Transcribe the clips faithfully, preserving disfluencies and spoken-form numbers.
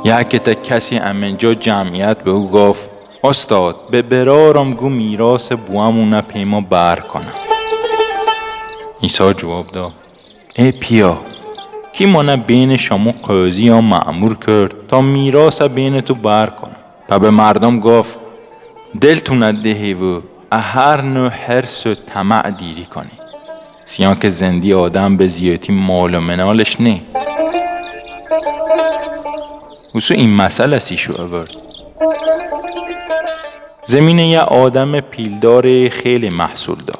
یکه ته کسی امنجا جمعیت به او گفت: «استاد، به برارم گو میراث بوامونه پیما بر کنه.» عیسی جواب دا: «ای پیا، کی منه بین شمو قاضی یا مأمور کرد تا میراثه بین تو بر کنم؟» و به مردم گفت: «دلتونه دهی و ا هر نوع حرص و طمع دیری کنی، سیان که زندی آدم به زیاتی مال و منالش نی.» اوسو ای مثل سی شو ابرد: زمین یه آدم پیلدار خیلی محصول دا.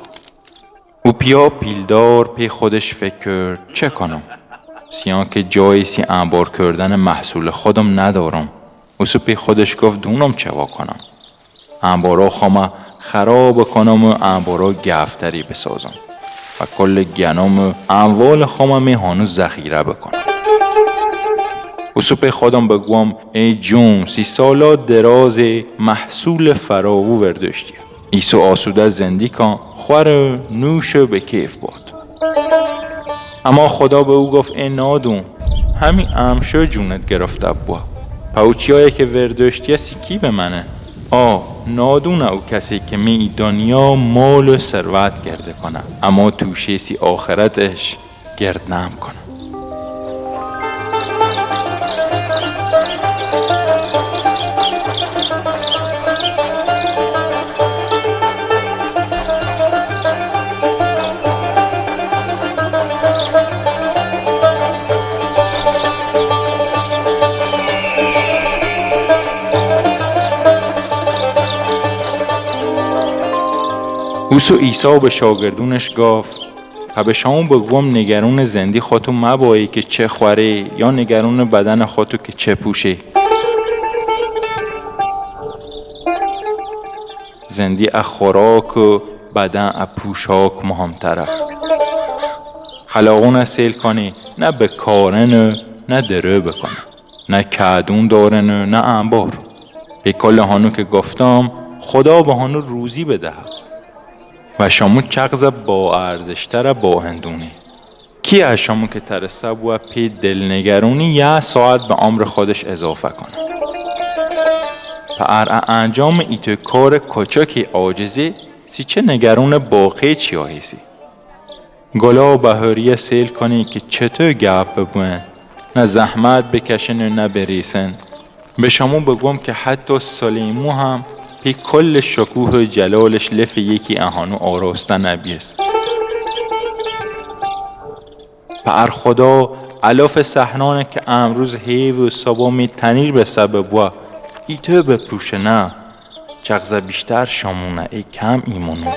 او پیا پیلدار پی خودش فکر کرد: «چه کنم؟ سیان که جای سی انبار کردن محصول خودم ندارم.» اوسو پی خودش گفت: «دونم چه وا کنم؟ انبارا خوامه خراب کنم و انبارا گفتری بسازم و کل گنم و اموال خوامه می هانو ذخیره بکنم.» اوسو پی خودم بگوم: «ای جون، سی سالا دراز محصول فراوو ورداشتی.» ایسو آسوده زندی کان، خور و نوش و به کیف باد. اما خدا به او گفت: «ای نادون، همی امشو جونت گرفته بوا. پوچیایی که ورداشتیه سی کی بمنه؟» آ نادونه او کسی که می ای دنیا مال و ثروت گرده کنه، اما توشه سی آخرتش گرد نم کنه. اوسو عیسی به شاگردونش گفت: «ها به شمو بگوم، نگرون زندی خوتو مبایی که چه خوری، یا نگرون بدن خوتو که چه پوشی؟ زندی ا خوراک و بدن ا پوشاک مهمتره. خلاقونه سیل کنی، نه به کارن و نه درو بکنه، نه کدون دارن و نه انبار. به کل هانو که گفتم، خدا به هانو روزی بدهد. و شمو چقدر با ارزشتره با هندونی. کی ا شمو که ترسه بوا پی دلنگرونی یه ساعت به عمر خودش اضافه کنه؟ پا ار ا انجام ایتو کار کوچکی عاجزی، سی چه نگرون باقی چیا هیسی؟ گلا بهاریه سیل کنی که چطو گپ ببون، نه زحمت بکشن و نه بریسن. به شمو بگوم که حتی سلیمو هم پی کل شکوه و جلالش لف یکی اهانو آراسته نبیس. پا ار خدا علف صحنانه که امروز هیو و صبا می تنیر بسه ببوا، ایتو بپوشنه، چقدر بیشتر شمونه، ای کم ایمونو.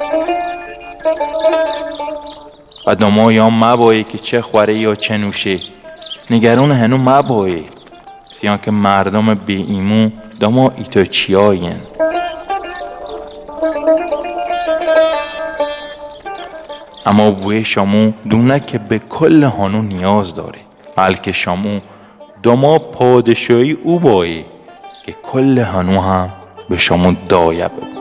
و داما یا مبایی که چه خوری یا چه نوشی. نگرون هنو مبایی. سیان که مردم بی ایمون داما ایتو چیایین. اما بوی شمو دونه که به کل هانو نیاز داری، بلکه شمو داما پادشاهی او بایی که کل هانو هم به شمو دایه ببو.